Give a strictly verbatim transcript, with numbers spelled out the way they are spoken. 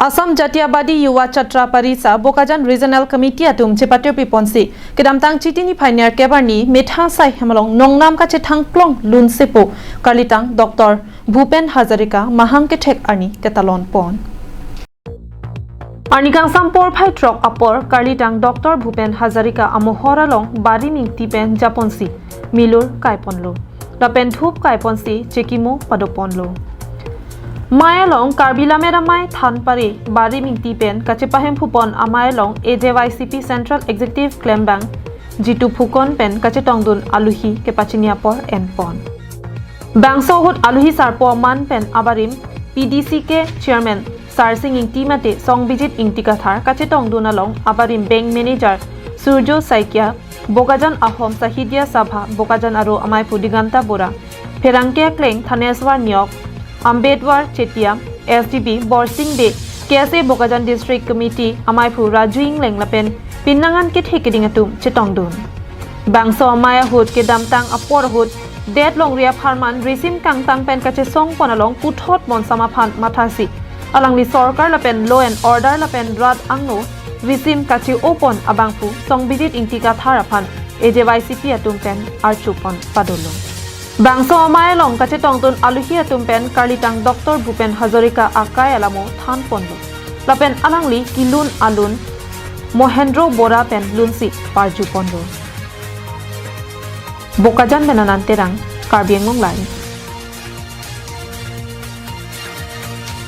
Assam Jatiya Badi Yuva Chhatra Parisa Bokajan Regional Committee atum chepatirpi ponsi kedamtang Chiti niphai nerkep arni methang asai hem along nongnam kachethang klong lunsepo karlitang Doctor Bhupen Hazarika mahang kethek arni ketalon pon. Arni kangsam porphai throk apor karlitang Doctor Bhupen Hazarika amohor along Barim Ingti pen japonsi milur kaiponlo. Lapen dhup kaiponsi chekimo padoponlo. Mei along Karbi Lammet Amei thanpare Barim Ingti pen kachepahemphupon amei along A J Y C P Central Executive klembang Jitu Phukan pen kachetongdun aluhi kepachini apor enpon. Bangso ahut aluhi sarpo aman pen abarim P D C K Chairman Sarsing Ingti mate Songbijit Ingti Kathar, kachetongdun along abarim Bank Manager Surjo Saikia, Bokajan Ahom Sahitya Sabha Bokajan aro amaiphu Diganta Bora, pherangke akleng Thaneswar Neok, Ambedwar Chetia, S D B Borsing Bey, K S A Bokajan District Committee amaiphu Raju Ingleng lapen pinangan kethe keding atum chetongdun. Bangso amei ahut kedamtang apor ahut det longri apharman risim kangtang pen kachesongpon along puthot bonsam aphan mathasi alangli sorkar lapen law and order lapen rat angno risim kache-opon abangphu Songbijit Ingti Kathar aphan A J Y C P atum pen archupon padolo. Bangso amei along kachetongdun aluhi atum pen karlitang Doctor Bhupen Hazarika akai alamo thanponlo. Lapen alangli kelun alun Mohendro Bora pen lunsi parjuponlo. Bokajan pen Anand Terang, Karbi Anglong Live.